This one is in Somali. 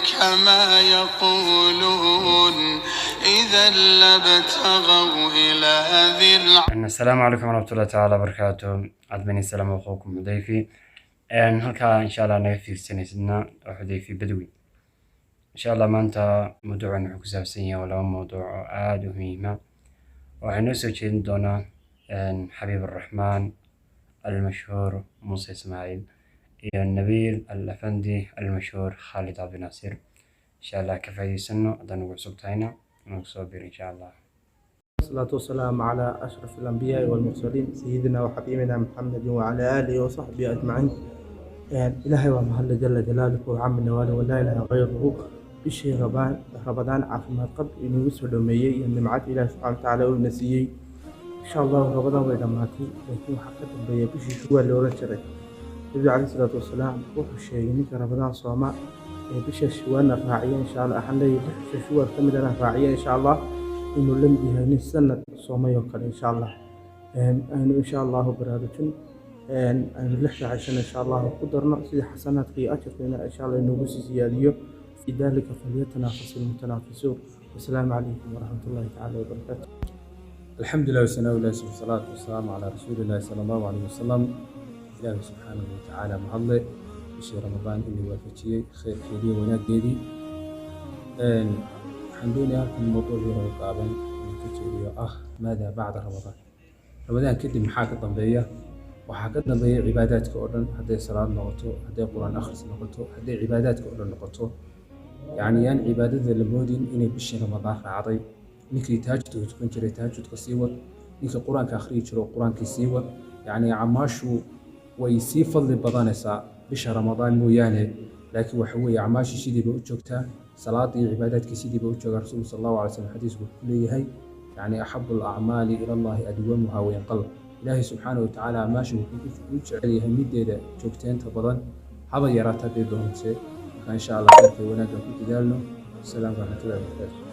كما يقولون إذا لابتغوا إلى ذي Asalaamu calaykum waraxmatullahi tacaala wabarakaatu. Cadbani salaam, akhuukum Xudayfi. Halkaa insha Allah naga fiirsanaysidna waa Xudayfi Badwi. Insha Allah maanta mawduucan wuxuu ku saabsan yahay waa laba mawduuc oo aada u muhiima. Waxaan noo soo jeedin doonaa Xabiib Araxmaan Almashhuur Muuse Ismaaciil iyo Nabiil Al Afandi Almashhuur Khaalid Cabdinaasir. Insha Allah ka faa'iidaysano. Haddaan ugu cusub tahayna, nagu soo bir insha Allah. والصلاة والسلام على أشرف الأنبياء والمرسلين، سيدنا وحبيبنا محمد وعلى آله وصحبه أجمعين. إلهي waa mahadle جل جلاله وعم نواله ولا إله غيره. Bishii Rabadaan caafimaad qab inugu soo dhameeyey iyo nimcad Ilaahi subxaana watacaala uu na siiyey. Insha Allahu Rabadaan way dhammaatay, laakiin waxaa ka dambeeya bishii Shuwaal la oran jiray. Nabigu caleyhi salaatu wasalaam wuxuu sheegay ninka Rabadaan sooma ee bisha Shuwaalna raaciya, insha Allah waxaan leeyahay bisha Shuwaal ka midana raaciya, insha Allah inuu la mid yahay nin sanad soomay oo kale. Insha Allah aynu insha Allahu baraarujin, aynu 6da cishana insha Allahu ku darno sidii xasanaadka iyo ajarka insha Allah inoogu sii siyaadiyo. في ذلك فليتنافس المتنافسون. والسلام عليكم ورحمة الله تعالى وبركاته. الحمد لله والثناء لله والصلاة والسلام على رسول الله صلى الله عليه وسلم. إلهي سبحانه وتعالى mahadle bishii Ramadaan inuu waafajiyey khayrkeedii, wanaageedii. Waxaan doonayaa halkan mawduuc yar oo gaaban inaan ka jeediyo ah ماذا بعد رمضان؟ Ramadaan kadib maxaa ka dambeeya? Waxaa ka dambeeya cibaadaadka oo dhan, hadday salaad noqoto, hadday Qur-aan akhris noqoto, hadday cibaadaadka oo dhan noqoto. Yacni yaan cibaadada la moodin inay bishii Ramadaan raacday. Ninkii tahajudka tukan jiray, tahajudka sii wad. Ninkii Qur-aanka akhriyi jiro, Qur-aankii sii wad. Yacni acmaashu way sii fadli badanaysaa bisha Ramadaan mooyaane, laakiin waxa weeye acmaashii sidii bay u joogtaa, salaadii iyo cibaadaadkii sidii bay u joogaa. Rasuulku sal Allahu alay slam xadiisku wuxuu ku leeyahay, yacni أحب الأعمال إلى الله أدومها وإن قل. Ilaahay subxaana wa tacaala acmaasha wuxuu u jecel yahay mideeda joogteynta badan, haba yaraata hadday doontee. Marka insha Allah khayrka wanaaggan ku dadaalno. Asalaamu waraxmatullahi wabarakaatu.